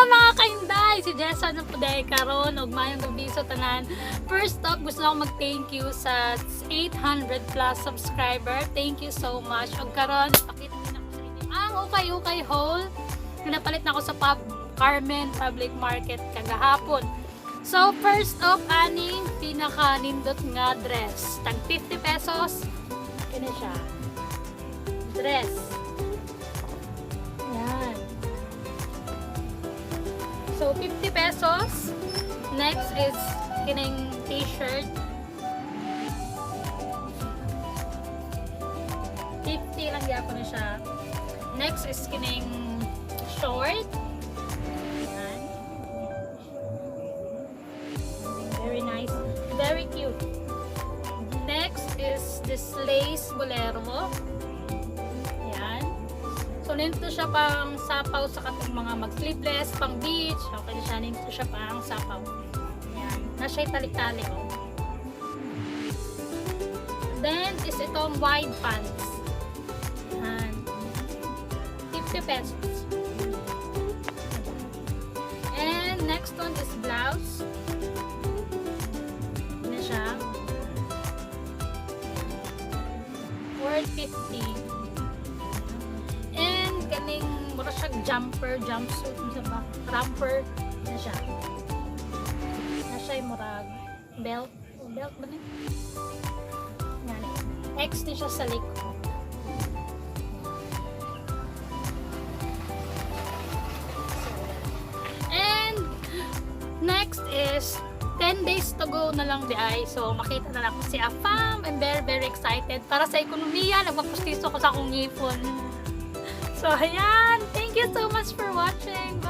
Mga kainday! Si Jessa na po dahil karon og maayong gabi sa tanan. First off, gusto lang mag-thank you sa 800 plus subscriber. Thank you so much. Og karon, ipakita din ako sa inyo ang ukay-ukay haul na napalit na ako sa Pub Carmen Public Market kagahapon. So, first off, aning pinaka-nindot nga dress. Tag 50 pesos. Kini siya. Dress. Yan. So, 50 pesos. Next is kining t-shirt. 50 lang gyapon na siya. Next is kining short. Yan. Very nice. Very cute. Next is this lace bolero. Yan. So, nito siya pang sapaw sa katong mga mag-sleeveless, pang beach. Okay na siya. Nito siya pang sapaw. Yan. Na siya'y tali-tali, oh. Then, is itong wide pants. Yan. 50 pesos. And next one is blouse. Ano siya? Worth 50. And kaning mura siya jumper, jumpsuit, unsa ba? Romper na siya. Na siya murag belt. Oh, belt ba ni? Yan. X ni siya sa likod. And next is 10 days to go na lang di ay. So makita na lang ko si Afam. I'm very very excited. Para sa ekonomiya, nagpapustiso ko sa akong ngipon. So ayan, thank you so much for watching.